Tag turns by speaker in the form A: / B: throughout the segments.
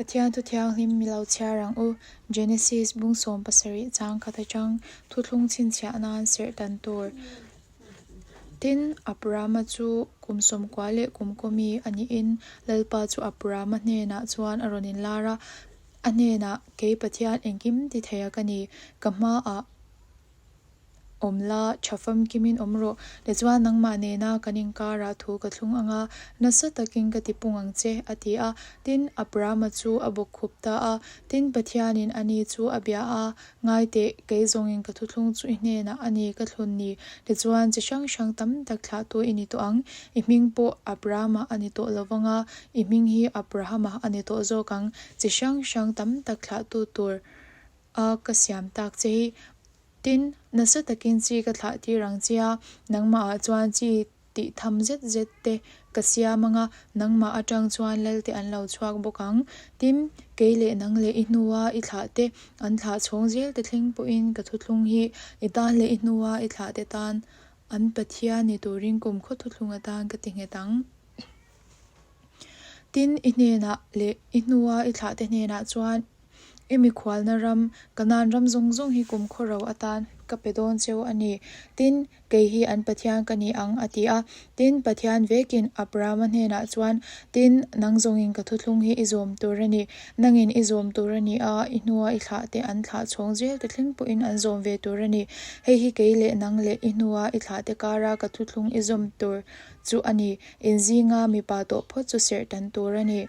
A: Pathian thu thianghlim mi lo chhiar ang u. Genesis bung 17 chang khat atang thuthlung chhinchhiah nan serh tan tur. Tin, Abrahama chu kum 90 leh kum kaw mi a niin Lalpa chu Abrahama hnenah chuan a rawn inlar a, a hnenah, Kei Pathian engkim ti thei a ka ni, ka hmaah Awm la, tha famkimin awm rawh. Tichuan nangmah nena kan inkarah thu ka thlung ang a, nasa takin ka tipung ang che, a ti a. Tin, Abrahama chu a bawk khup ta a. Tin, Pathianin ani chu a bia a, Ngai teh, kei zawngin ka thuthlung chu i hnenah a ni ka thlun ni. Tichuan, chi hrang hrang tam tak thlahtu i ni tawh ang. I hming pawh Abrahama a ni tawh lo vang a, i hming hi Abrahama a ni tawh zawk ang. Chi hrang hrang tam tak thlahtu tur a ka siam tak che hi. Tin, nasa takin chi ka thlah tir ang che a, nangmahah chuan chi tih tham zet zet te ka siam ang a, nangmah atang chuan lal te an lo chhuak bawk ang. Tin, kei leh nang leh i hnua i thlah te an thlah chhawng zel te thleng pawhin ka thuthlung hi i tan leh i hnua i thlah te tan an Pathian ni turin kumkhaw thuthlung atan ka ti nghet ang. Tin, i hnenah leh i hnua i thlahte hnenah chuan i mikhualna ram, Kanaan ram zawng zawng hi kum khawro atan ka pe dawn cheu a ni. Tin, kei hi an Pathian ka ni ang, a ti a. Tin, Pathian vekin Abrahama hnenah chuan, Tin, nang zawngin ka thuthlung hi i zawm tur a ni. Nangin i zawm tur a ni a, i hnua i thlahte an thlah chhawng zel te thleng pawhin an zawm ve tur a ni. Hei hi kei leh nang leh i hnua i thlahte kara ka thuthlung i zawm tur chu a ni. In zinga mipa tawh phawt chu serh tan tur a ni.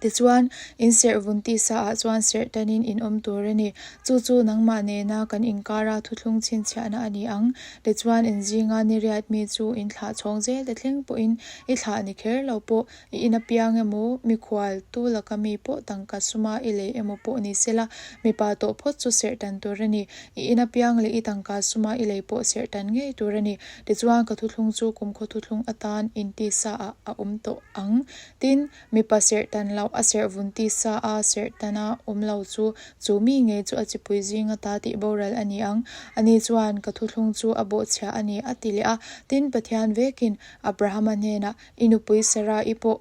A: Tichuan, in serh vun tisa ah chuan serh tanin in awm tur a ni. Chu chu nangmah nena kan inkara thuthlung chhinchhiahna a ni ang. Tichuan, in zinga niriat mi chu in thlah chhawng zel te thleng pawhin i thlah ni kher lo pawh I ina piang emaw, mikhual tu laka mi pawh tangka suma i lei emaw pawh ni sela, mipa tawh phawt chu serh tan tur a ni. I ina piang leh i tangka suma i lei pawh serh tan ngei tur a ni. Tichuan, ka thuthlung chu kumkhaw thuthlung atan inti sa ah a awm tawh ang. Tin, mipa serh tan loh a serh vun ti sa a serh tana awm lo chu, chu mi ngei chu a chipui zinga ta tih boral a ni ang. Ani chuan, Ka thuthlung chu a bawhchhia a ni, a ti leh a. Tin, Pathian vekin Abrahama hnenah, I nupui Sarai pawh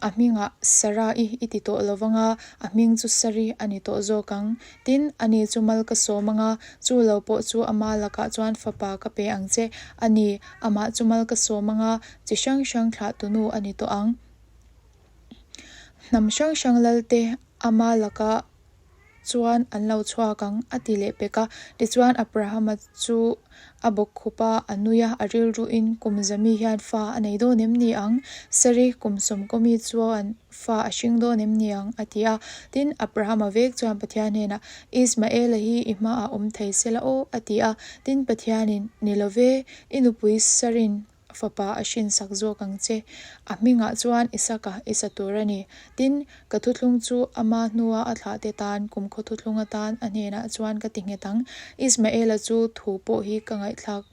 A: a hmingah Sarai i ti tawh lo vang a, a hming chu Sari a ni tawh zawk ang. Tin, ani chu mal ka sawm ang a, chu lo pawh chu ama lakah chuan fapa ka pe ang che. A ni, amah chu mal ka sawm ang a, chi hrang hrang thlahtu nu a ni tawh ang. Hnam hrang hrang lalte ama lakah. chuan an lo chhuak ang, a ti leh pek a. Tichuan Abrahama chu a bawk khup a, a nui a, a rilruin kum zami hian fa a nei dawn em ni ang? Sari, kum sawmkawmi chuan fa a hring dawn em ni ang? a ti a. Tin, Abrahama vek chuan Pathian hnenah, Ismaela hi i hmaah awm thei sela aw, a ti a. Tin, Pathianin, Ni lo ve, i nupui Sarin Fapa a hrinsak zawk ang che. A hmingah chuan Isaka i sa tur a ni. Tin, ka thuthlung chu ama hnua a thlahte tan, kumkhaw thuthlung atan a hnenah chuan ka ti nghet ang. Ismaela chu thu pawh hi ka ngaihthlak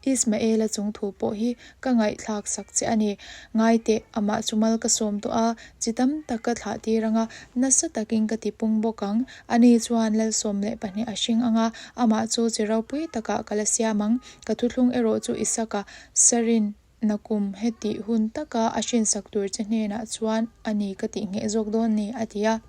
A: Ismaela chung thu pawh hi ka ngaihthlak sak che a ni. Ngai teh, amah chu mal ka sawm tawh a, chi tam tak ka thlah tir ang a, nasa takin ka ti pung bawk ang. Ani chuan lal 12 a hring ang a, amah chu chi ropui takah ka la siam ang. Ka thuthlung erawh chu Isaka Sarin nakum hetih hun taka a hrinsak tur che hnenah chuan a ni ka tih ngheh zawk dawn ni, a ti a.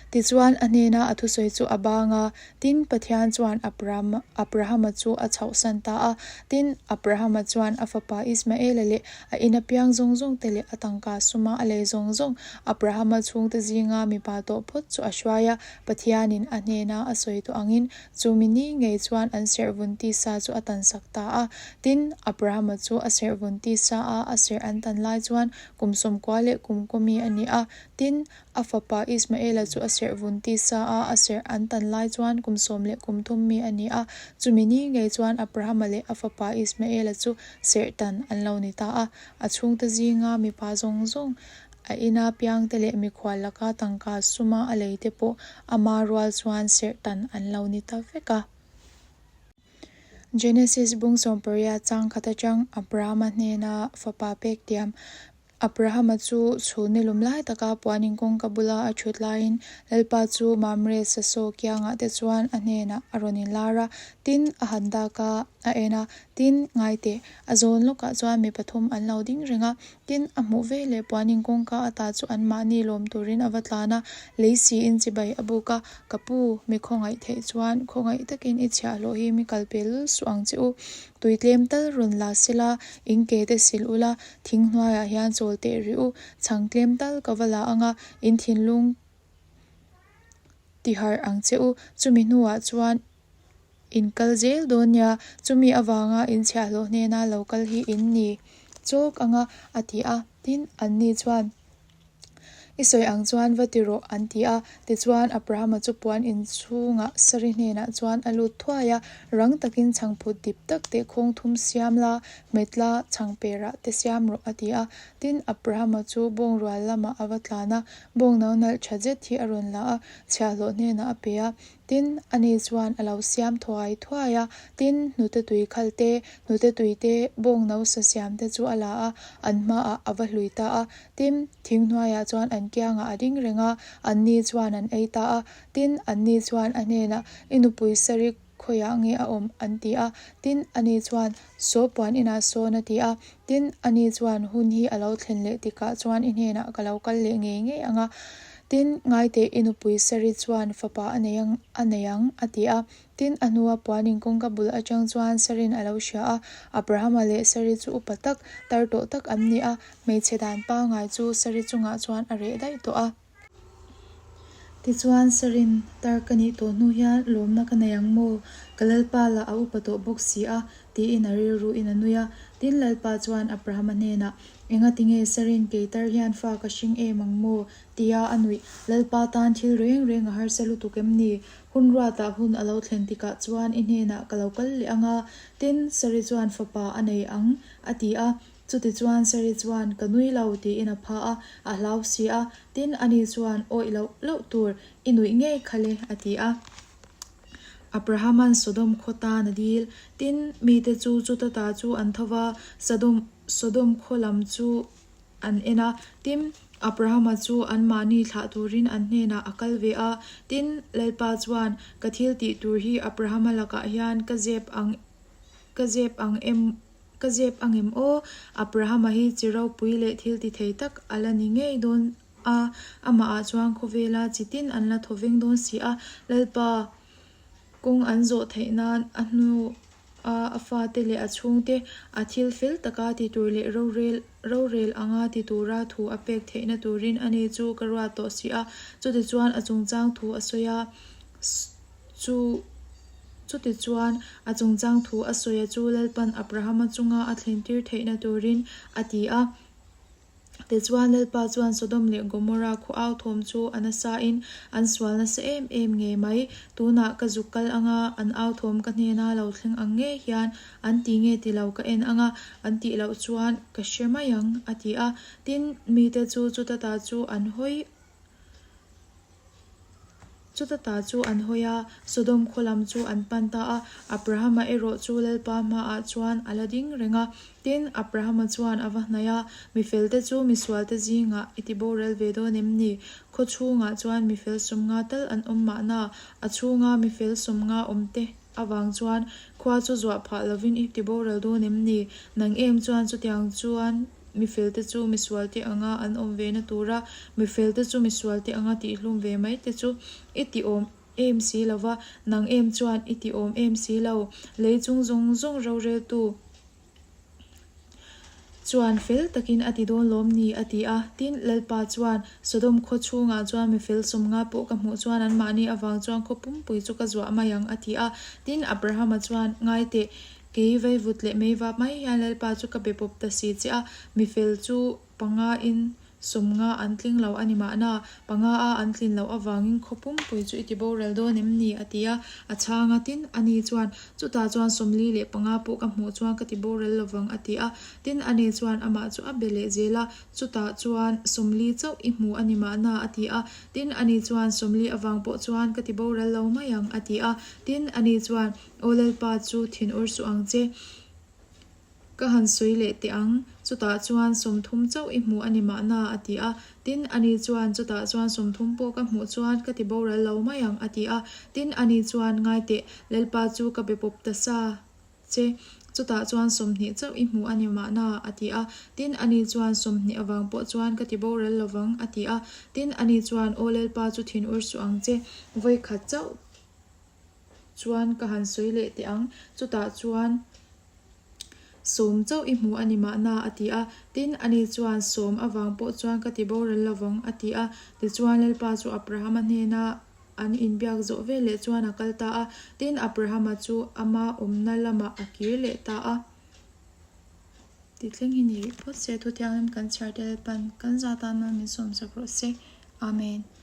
A: Tichuan, a hnena a thusawi chu a bang a, tin, Pathian chuan Abrahama chu a chhohsan ta a. Tin, Abrahama chuan a fapa Ismaela leh a ina piang zawng zawng te leh a tangka suma a lei zawng zawng Abrahama chhungte zinga mipa tawh phawt chu a hruai a, Pathianin a hnena a sawi tawh angin Chu mi ni ngei chuan an serhvun tisa chu a tansak ta a. Tin, Abrahama chu a serhvun tisa a a serh an tan lai chuan kum 90 leh kum kaw mi a ni a. Tin, a fapa Ismaela chu a serhvun tisa a a serh an tan lai chuan kum sawm leh kum thum mi a ni a. Chu mi ni ngei chuan Abrahama leh a fapa Ismaela chu serh tan an lo ni ta a. A chhungte zinga mipa zawng zawng A ina piangte leh mikhual laka tangka suma a leite pawh ama rual chuan serh tan an lo ni ta vek a. Genesis bung 18 chang khat atang Abrahama hnena fapa pek tiam. Abrahama chu chhun ni lum lai taka puanin kawngka bula a thut laiin Lalpa chu Mamre sasaw kiangah te chuan a hnenah a rawn inlar a, tin, a han dak a, a en a, tin, ngai teh, a zawn lawkah chuan mi pathum an lo ding reng a, tin, a hmuh veleh puanin kawngka ata chu anmahni lawm turin a va tlan a, lei siin chibai a buk a, Ka pu, mi khawngaih theih chuan khawngaih takin i chhiahhlawh hi mi kal pel suh ang che u. Tui tlem tal rawn la sela, in ke te sil ula, thing hnuaiah hian chawl teh rih u, chhang tlem tal ka va la ang a, in thinlung tiharh ang che u. Chumi hnuah chuan in kal zel dawn nia, chumi avanga in chhiahhlawh hnena lo kal hi in ni chawk ang a, a ti a. Tin, anni chuan. I sawi ang chuan va ti rawh, an ti a. Tichuan, Abrahama chu puan inchhungah Sari hnenah chuan a lut thuai a, Rang takin chhangphut dip tak teh khawng thum siam la, hmet la, chhangperah te siam rawh, a ti a. Tin, Abrahama chu bawngrual lamah a va tlan a, bawng no nalh tha zet hi a rawn la a, chhiahhlawh hnenah a pe a. Tin, ani chuan a lo siam thuai thuai a, tin, hnute tui khal te, hnute tui te, bawng no sa siam te chu a la a, an hmaah a va hlui ta a. Tin, thing hnuaiah chuan an kiangah a ding reng a, anni chuan an ei ta a. Tin, anni chuan a hnenah, I nupui Sari khawiah nge a awm? an ti a. Tin, ani chuan, Saw puan inah sawn a ti a. Tin, ani chuan, Hun hi a lo thlen leh tikah chuan i hnenah ka lo kal leh ngei ngei ang a. Tin, ngaiteh i nupui Sari chuan fapa a nei ang a nei ang, a ti a. Tin, a hnua puanin kawngka bul atang chuan Sarin a lo hria a. Abrahama leh Sari chu upa tak, tar tawh tak an ni a, hmeichhe dan pangngai chu Sari chungah chuan a reh daih tawh a. Tichuan, Sarin, tar ka nih tawh hnu hian lawmna ka nei ang maw? Ka Lalpa lah a upa tawh bawk si a, tiin a rilruin a nui a. Tin, Lalpa chuan Abrahama hnenah, Engati nge Sarin kei tar hian fa ka hring em ang maw? tia a nuih. Lalpa tan thil reng reng a harsa lutuk em ni? Hun ruatah hun a lo thlen tikah chuan i hnenah ka lo kal leh ang a, tin, Sari chuan fapa a nei ang, a ti a. Chutichuan Sari chuan, Ka nui lo, tiin a pha a, a hlau si a. Tin, ani chuan, Awih loh loh tur, i nuih ngei kha le, a ti a. Abrahama'n Sodom khaw tan a dil. Tin, mite chu chuta ta chu an tho va, Sodom, Sodom khaw lam chu an en a. Tin, Abrahama chu anmahni thlah turin an hnenah a kal ve a. Tin, Lalpa chuan, Ka thil tih tur hi Abrahama lakah hian ka zep ang, ka zep ang em? Ka zep ang em aw? Abrahama hi chi ropui leh thil ti thei tak a la ni ngei dawn a, amahah chuan khawvela chi tin an la thaw veng dawn si a, Lalpa kawng an zawh theih nan a hnu a a fate leh a chhungte a thil fel taka ti tur leh rorel rorel anga ti tura thu a pek theihna turin ani chu ka ruat tawh si a, chutichuan a chungchang thu a sawi a. Chu chutichuan, a chungchang thu a sawi a chu Lalpan Abrahama chunga a thlentir theihna turin a ti a. Tichuan, Lalpa chuan Sodom leh Gomorrah khaw au thawm chu a nasain an sual nasa em em ngei mai. Tunah ka zuk kal anga an au thawm ka hnena lo thleng ang ngei hian an ti nge ti lo ka en anga an tih loh chuan ka hre mai ang, a ti a. Tin, mite chu chuta ta chu an hawi Chuta ta chu an hawi a, Sodom khaw lam chu an pan ta a. Abrahama erawh chu Lalpa hmaah chuan a la ding reng a. Tin, Abrahama chuan a va hnaih a, Mi felte chu mi sualte zingah i ti boral ve dawn em ni? Khaw chhungah chuan mi fel sawmnga tal an awm mahna, a chhunga mi fel sawmnga awmte avang chuan khua chu zuah phah lovin i ti boral dawn em ni? Nang em chuan chutiang chuan Mi felte chu mi sualte anga an awm ve na tura, mi felte chu mi sualte anga tihhlum ve mai te chu i ti awm em si lo va, nang em chuan i ti awm em si lo. Lei chung zawng zawng roreltu chuan fel takin a ti dawn lawm ni? a ti a. Tin, Lalpa chuan, Sodom khaw chhungah chuan mi fel sawmnga pawh ka hmuh chuan anmahni avang chuan khaw pumpui chu ka zuah mai ang, a ti a. Tin, Abrahama chuan, Ngai teh, Kei vaivut leh meivap mai hian Lalpa chu ka be pawp ta si che a, mi fel chu panga in sawmnga an tling lo a ni mahna, panga a an tlin loh avangin khaw pumpui chu i ti boral dawn em ni? a ti a, a chhang a, tin, ani chuan, Chutah chuan 45 pawh ka hmuh chuan ka ti boral lovang a ti a, tin, ani chuan amah chu a be leh zel a, chutah chuan 40 chauh i hmu a ni mahna a ti a, tin, ani chuan, 40 avang pawh chuan ka ti boral lo mai ang a ti a, tin, ani chuan, Aw Lalpa chu thin ur suh ang che. Ka han sawi leh teh ang. Chutah chuan 30 chauh i hmu a ni mahna, a ti a. Tin, ani chuan, Chutah chuan 30 pawh ka hmuh chuan ka ti boral lo mai ang, a ti a. Tin, ani chuan, Ngai teh, Lalpa chu ka be pawp ta sa che, chutah chuan 20 chauh i hmu a ni mahna, a ti a. Tin, ani chuan, 20 avang pawh chuan ka ti boral lo vang, a ti a. Tin, ani chuan, Aw Lalpa chu thin ur suh ang che, vawikhat chauh chuan ka han sawi leh teh ang, chutah chuan 10 chauh i hmu a ni mahna, a ti a. Tin, ani chuan, 10 avang pawh chuan ka ti boral lo vang, a ti a. Tichuan, Lalpa chu Abrahama hnena an inbiak zawh veleh chuan a kal ta a. Tin, Abrahama chu ama awmna lamah a kir leh ta a. Ti thleng hi ni rih phawt se, Thuthianghlim kan chhiar te Lalpan kan za tan mal min sawmsak rawh se. Amen.